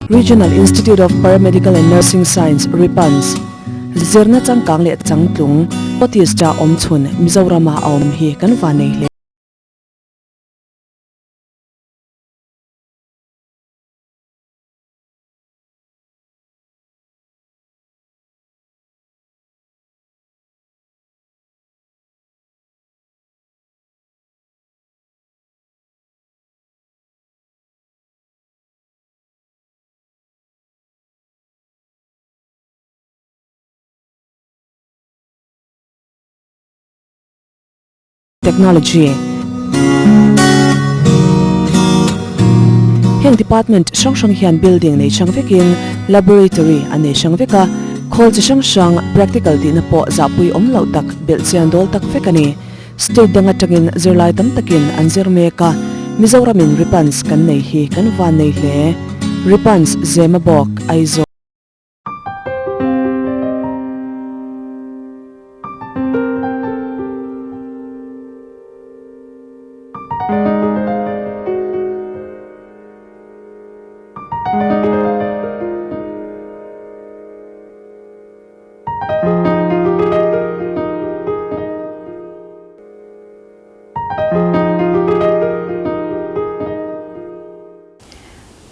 Regional Institute of Paramedical and Nursing Science, RIPANS, zirna changkang leh changtlung Otis-a awm chhun Mizorama a awm hi kan va nei hle. Technology. Heng department hrang hrang hian building nei hrang vekin laboratory an nei hrang vek a, khawl chi hrang hrang practical tihna pawh zahpui awm loh tak belhchian dawl tak vek a ni. State dang atangin zirlai tam takin an zir mek a, Mizoramin Ripans kan nei hi kan van nei hle. Ripans Zemabawk, Aizawl.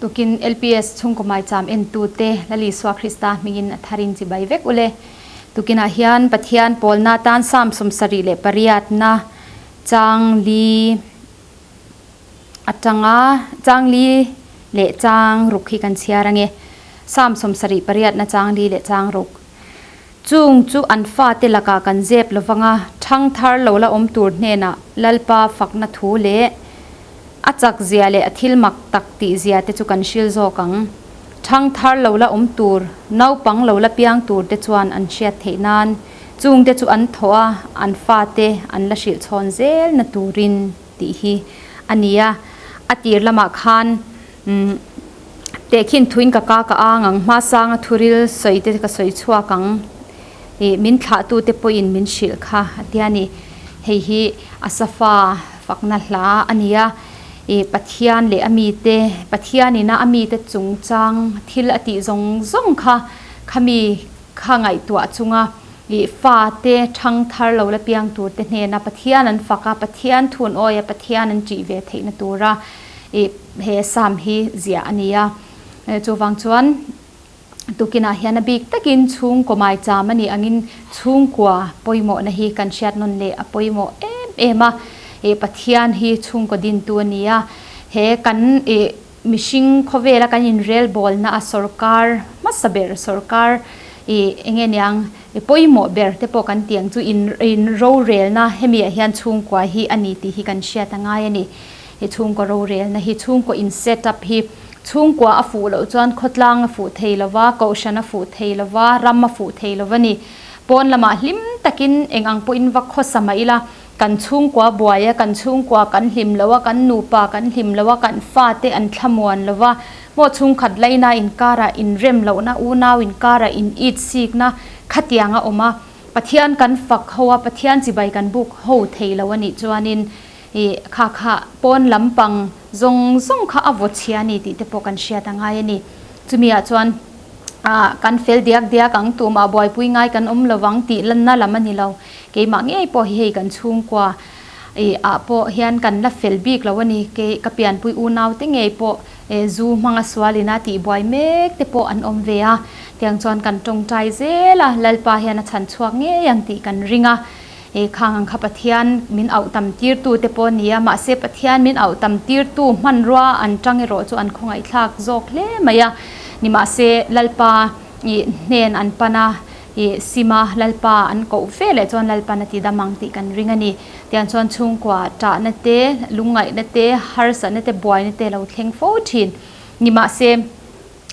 Tukin LPS chhungkaw maicham entute Lal Isua Krista hmingin a tharin chibai vek ule. Tukinah hian Pathian pawlna atan Psalm 78 chang li atanga chang li leh chang ruk hi kan chhiar ange. Psalm 78 chang li leh chang ruk. Chung chu an fate lakah kan zep lovang a, thangthar lo la awm tur hnenah Lalpa fakna thu leh a chak zia leh a thil mak tak tih zia te chu kan hril zawk ang. Thangthar lo la awm tur, naupang lo la piang tur te chuan an hriat theih nan chung te chu an thawh a, an fate an la hrilh chhawn zel na turin tih hi a ni a. A tir lamah khan Tehkhin thuin ka ka ka ang ang, hmasanga thuril sawi te ka sawi chhuak ang ih min thlahtu te pawhin min hrilh kha a tia ni. Hei hi Asafa fakna hla a ni a, ih Pathian leh a mite, Pathianina a mite chungchang thil a tih zawng zawng kha khami kha ngaihtuah chunga ih fate thang thar lo la piang tur te hnena Pathian an fak a, Pathian thun awi a, Pathian an ṭih ve theihna tura ih he Psalm hi ziah a ni a. Chuvang chuan tukinah hian a bik takin chhungkaw maicham a nih angin chhungkua pawimawhna hi kan hriat nawn leh a pawimawh em em a. Ih Pathian hi chhungkaw dintu a ni a. He kan ih mihring khawvela kan inrelbawlna a sorkar hmasa ber sorkar ih enge niang ih pawimawh ber te pawh kan tih ang chu in in rorelna hemi ah hian chhungkua hi a ni tih hi kan hriat a ngai a ni. He chhungkaw rorelna hi chhungkaw in set up hi chhungkua a fuh loh chuan khawtlang a fuh thei lo va, kohhran a fuh thei lo va, ram a fuh thei lo va ni. Pawn lamah hlim takin eng ang pawhin va khawsa mah ila kan chhungkua buai a, kan chhungkua kan hlim lo a, kan nupa kan hlim lo a, kan fate an thlamuan lo va, maw chhungkhat laina inkarah inrem lohna, unau inkarah in it sikna khatiang a awm a. Pathian kan fak ho a, Pathian chibai kan buk ho thei lo a nih chuanin Ih, kha kha pawn lampang zawng zawng kha a vaw chhia a ni tih te pawh kan hriat a ngai a ni. Chumi ah chuan ah kan fel diak diak ang, tumah buaipui ngai kan awm lo vang tih lanna lam a ni lo. Keimah ngei pawh hi hei kan chhungkua ih ah pawh hian kan la fel bik lo a ni. Kei ka pianpui unau te ngei pawh eh zu hmanga sual ina tih buai mek te pawh an awm ve a. Tiang chuan kan tawngtai zel a, Lalpa hian a chhan chhuak ngei ang tih kan ring a. He khang ang kha Pathian min auh tam tirtu te pawh a ni a, mahse Pathian min auh tam tirtu hmanrua an tang erawh chu an khawngaihthlak zawk hle mai a. Nimahse Lalpa ih hnen an pan a, ih sim a, Lalpa an koh ve leh chuan Lalpan a ti dam ang tih kan ring a ni. Tiang chuan chhungkua tahna te, lungngaihna te, harsatna te, buaina te lo thleng fo thin. Nimahse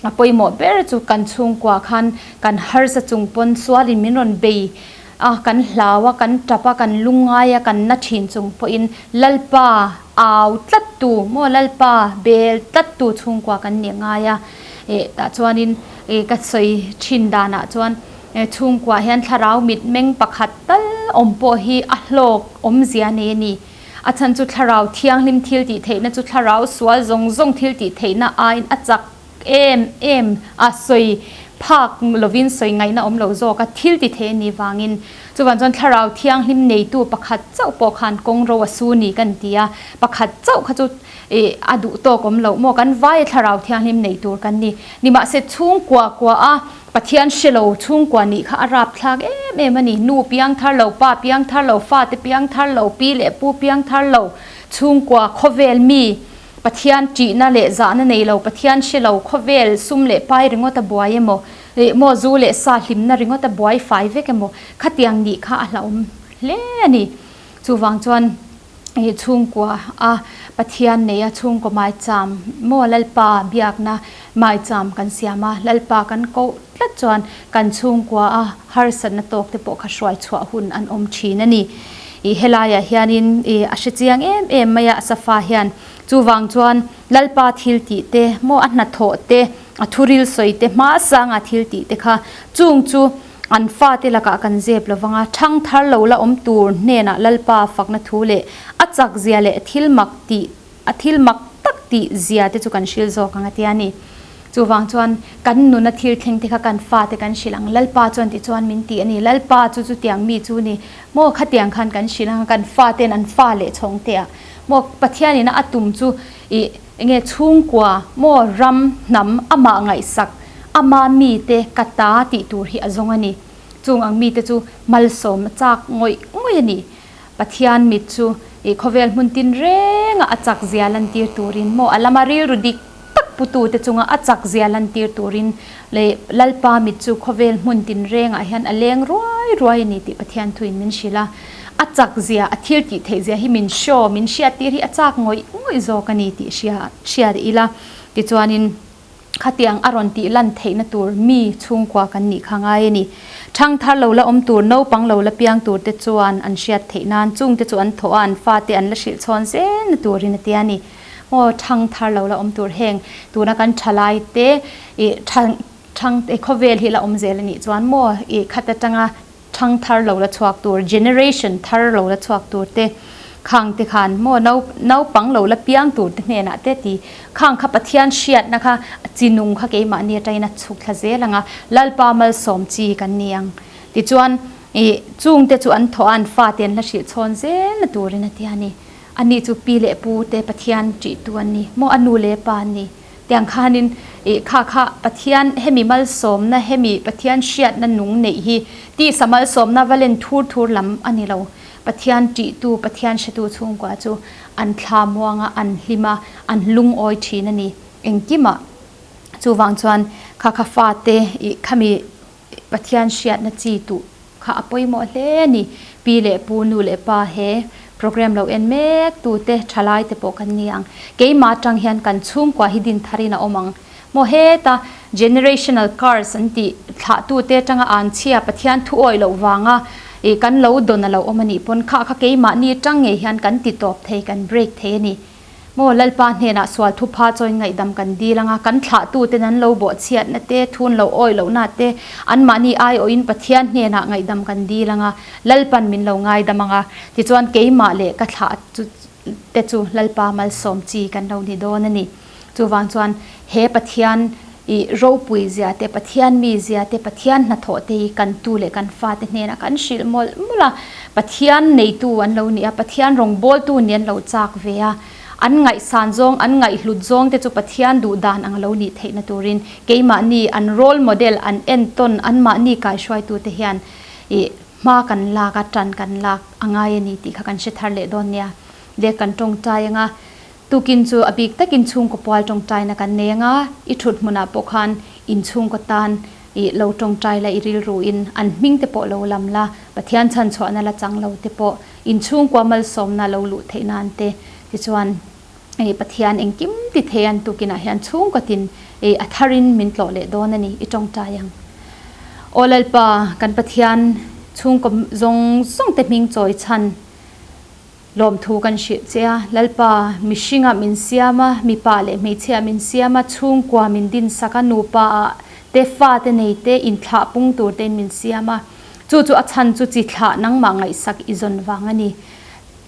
a pawimawh ber chu kan chhungkua khan kan harsa chung pawn sualin min rawn bei a, kan hlau a, kan tap a, kan lungngai a, kan na thin chung pawhin Lalpa au tlat tu maw Lalpa bel tlat tu chhungkua kan nih ngai a, eh tah chuanin eh ka sawi thin danah chuan chhungkua hian thlarau mitmeng pakhat tal awm pawh hi a hlawk awmzia nei a ni. A chhan chu thlarau thianghlim thil tih theihna chu thlarau sual zawng zawng thil tih theihna aiin a chak. em em a sawi phak lovin sawi ngaihna awm lo zawk a thil ti thei a nih vangin chuvang chuan thlarau thianghlim neitu pakhat chauh pawh khan kawng ro a su ni kan ti a, pakhat chauh kha chu ih a duh tawk awm loh maw kan vai a thlarau thianghlim nei tur kan ni. Nimahse chhungkua kua a Pathian hre lo chhungkua nih kha a rap thlak em em a ni. Nu piang thar lo, pa piang thar lo, fate piang thar lo, pi leh pu piang thar lo, chhungkua khawvel mi Pathian ṭihna leh zahna nei lo, Pathian hre lo khawvel sum leh pai ringawt a buai emaw, ih maw zu leh sa hlimna ringawt a buai fai vek emaw khatiang nih kha a hlauhawm hle a ni. Chuvang chuan. I chhungkua a Pathian nei a chhungkaw maicham maw Lalpa biakna maicham kan siam a, Lalpa kan koh tlat chuan kan chhungkua a harsatna tawk te pawh kha hruai chhuah hun an awm thin a ni. I helaiah hianin i a hre chiang em em mai a Asafa hian chuvang chuan Lalpa thil tih te maw a hnathawh te a thuril sawi te hmasanga thil tih te kha chung chu An fate lakah kan zep lo vang a, ṭhang thar lo la awm tur hnenah Lalpa fakna thu leh a chak zia leh thil mak tih a thil mak tak tih zia te chu kan hril zawk ang a ti a ni. Chuvang chuan kan nuna thil thleng te kha kan fate kan hrilh ang, Lalpa chuan tichuan min ti a ni, Lalpa chu chutiang mi chu ni maw khatiang khan kan hrilh ang a, kan faten an fa leh chhawng te ah maw Pathianina a tum chu ih Enge chhungkua maw ram hnam amah ngaihsak ama mite ka ta tih tur hi a zawng a ni. Chung ang mite chu malsawm a chak ngawih ngawih a ni. Pathian mit chu ih khawvel hmun tin renga a chak zia lantir turin maw a lama rilru dik tak putute chunga a chak zia lantir turin leh Lalpa mit chu khawvel hmun tin rengah hian a leng ruai ruai a ni tih Pathian thuin min hrilh a. A chak zia, a thil tih theih zia hi min show, min hriat tir hi a chak ngawih ngawih zawk a ni tih hria hria ila. Tichuanin khatiang a rawn tih lan theihna tur mi chhungkua kan nih kha ngai a ni. Thang thar lo la awm tur, naupang lo la piang tur te chuan an hriat theih nan chung te chu an thawh a, an fate an la hrilh chhawn zel na turin a ti a ni. Maw thang thar lo la awm tur heng tuna kan thalai te ih thang thang khawvel hi la awm zel a nih chuan maw ih khat atanga Thang thar lo la chhuak tur, generation thar lo la chhuak tur te, khang te khan maw nau naupang lo la piang tur te hnenah te ti khang kha Pathian hriatna kha chi nung kha keimahni atangin a chhuk thla zel ang a, Lalpa malsawm chi kan ni ang. Tichuan ih chung te chu an thawh a, an fate an la hrilh chhawn zel na turin a ti a ni. Ani chu pi leh pu te Pathian ṭihtu an ni maw, a nu leh pa an ni. Tiang khanin ih kha kha Pathian hemi malsawmna hemi Pathian hriatna nung neih hi tisa malsawmna va len thur thur lam a ni lo. Pathian ṭihtu Pathian hretu chhungkua chu an thla muang a, an hlim a, an lungawi ṭhin a ni engkimah. Chuvang chuan kha kha fate ih khami Pathian hriatna chi tuh kha a pawimawh hle a ni. Pi leh pu, nu leh pa he program lo en mek tu te, thalai te pawh kan ni ang. Keimah atang hian kan chhungkua hi din tharin a awm ang. Maw heta generational curse an tih thlah tu te atanga an chhia Pathian thu awih loh vanga ih kan lo dawn a lo awm a nih pawn kha kha keimahni atang ngei hian kan ti tawp thei, kan break thei a ni. Maw Lalpa hnenah sual thupha chawiin ngaihdam kan dil anga, kan thlahtuten an lo bawhchhiatna te, thun lo awi lohna te, anmahni aiawhin Pathian hnenah ngaihdam kan dil anga, Lalpan min lo ngaidam anga, tichuan keimah leh ka thlah te chu Lalpa malsawm chi kan lo ni dawn a ni. Chuvang chuan he Pathian I ropui zia te, Pathian mi zia te, Pathian hnathawh te hi kan tu leh kan fate hnenah kan hrilh mawlh mawlh a. Pathian neitu an lo ni a, Pathian rawngbawltu nih an lo chak ve a. An ngaihsan zawng, an ngaihhlut zawng te chu Pathian duh dan ang lo nih theihna turin keimahni an role model, an entawn, anmahni kaihruaitute hian i hma kan lak a, tan kan lak a ngai a ni tih kha kan hre thar leh dawn nia. Le kan tawngtai anga. Tukin chu a bik takin chhungkaw pual tawngtaina kan nei anga, i thut hmunah pawh khan in chhungkaw tan i lo tawngtai la, i rilruin an hming te pawh lo lam la, Pathian chhan chhuahna la chang lo te pawh in chhungkua malsawmna lo luh theih nan te tichuan i Pathian engkim ti thei an tukinah hian chhungkaw tin i a tharin min tlawh leh dawn a ni, i tawngtai ang. Aw Lalpa, kan Pathian chhungkaw zawng zawng te hming chawi chhan. Lawmthu kan hrilh che a, Lalpa, mihringah min siam a, mipa leh hmeichhiah min siam a, chhungkua min dinsak a, nupa ah te, fa te nei te, inthlah pung tur tein min siam a. Chu chu a chhan chu chi thlah nangmah ngaihsak i zawn vang a ni.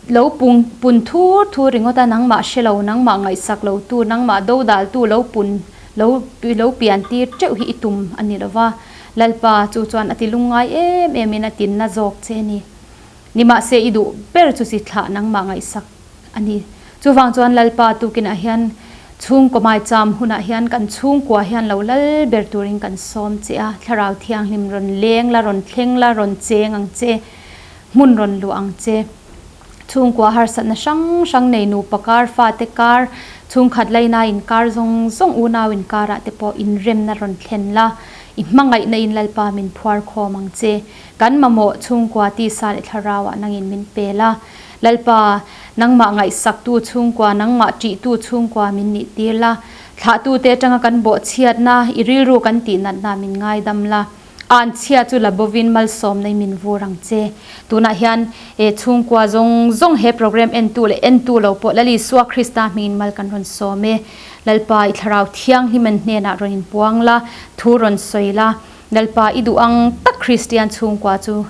Lo pung pun thur thur ringawt a, nangmah hre lo, nangmah ngaihsak lo tu, nangmah dodal tu lo pun. Lo lo pian tir teuh hi i tum a ni lova, Lalpa chu chuan a ti lungngai em em in a tinna zawk che a ni. Nimahse i duh ber chu chi thlah nangmah ngaihsak a ni. Chuvang chuan Lalpa tukinah hian chhungkaw maicham hunah hian kan chhungkua hian lo lal ber turin kan sawm che a, Thlarau Thianghlim rawn leng la, rawn thleng la, rawn cheng ang che, hmun rawn luah ang che. Chhungkua harsatna hrang hrang nei nupa kar, fate kar, chhungkhat laina inkar zawng zawng unau inkarah te pawh inremna rawn thlen la, i hmangaihna in Lalpa min phuar khawm ang che. Kan mamawh chhungkua tisa leh thlarauah nangin min pe la. Lalpa, nangmah ngaihsaktu chhungkua, nangmah ṭihtu chhungkua min nih tir la. Thlahtute aṭanga kan bawhchhiatna, i rilru kan tihnatna min ngaidam la. Anchhia chu la bovin malsawm nei min vur ang che. Tunah hian he chhungkua zawng zawng he program entu leh entu lo pawh Lal Isua Krista hmingin mal kan rawn sawm e. Lalpa i thlarau thianghlim an hnenah rawn inpuang la, thu rawn sawi la. Lalpa i duh ang tak Kristian chhungkua chu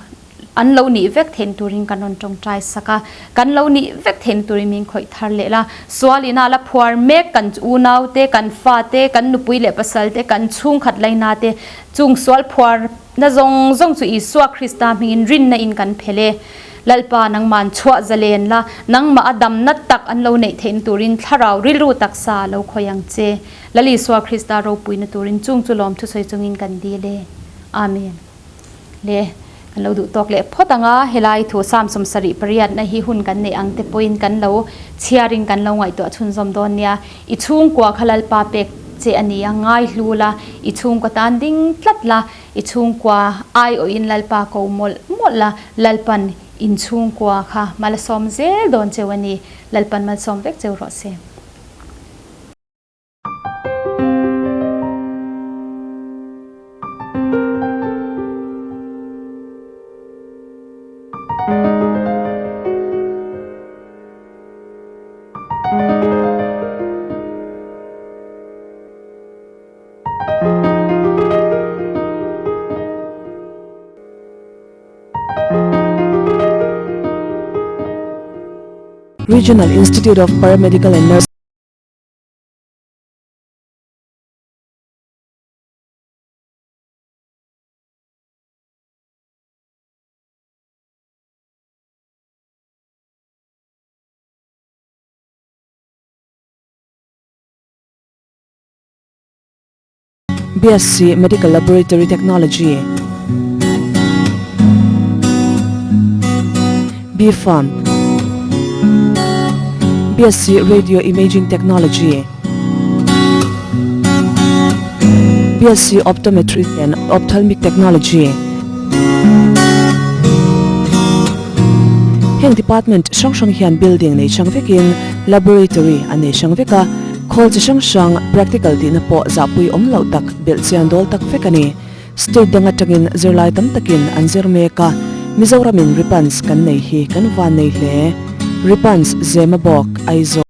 an lo nih vek theihna turin kan rawn tawngtai sak a, kan lo nih vek theihna turin min khawih thar leh la. Sual ina la phuar mek kan unau te, kan fa te, kan nupui leh pasal te, kan chhungkhat laina te chung sual phuar na zawng zawng chu Isua Krista hmingin rinna in kan phel e. Lalpa nangman chhuah zalen la, nangmah a damna tak an lo neih theihna turin thlarau rilru taksa a lo khawih ang che. Lal Isua Krista ropuina turin chung chu lawm thusawi chungin kan dil e. Amen. Le, kan lo duh tawk leh phawt ang a, helai thu Samsung sarih pariatna hi hun kan neih ang te pawhin kan lo chhiarin kan lo ngaihtuah chhunzawm dawn nia. I chhungkua kha Lalpa pek che a ni a, ngai hlu la, i chhungkua tan ding tlat la, i chhungkua aiawhin Lalpa ko mawlh mawlh la, Lalpan in chhungkua kha malsawm zel dawn cheu a ni. Lalpan malsawm vek cheu rawh se. Regional Institute of Paramedical and Nursing. BSc Medical Laboratory Technology, B-Pharm, BSc Radio Imaging Technology, BSc Optometry and Ophthalmic Technology. Heng department hrang hrang hian building nei hrang vekin laboratory an nei hrang vek a, khawl chi hrang hrang practical tihna pawh zahpui awm loh tak belhchian dawl tak vek a ni. State dang atangin zirlai tam takin an zir mek a, Mizoramin Ripans kan nei hi kan van nei hle. Ripans Zemabawk, Aizawl.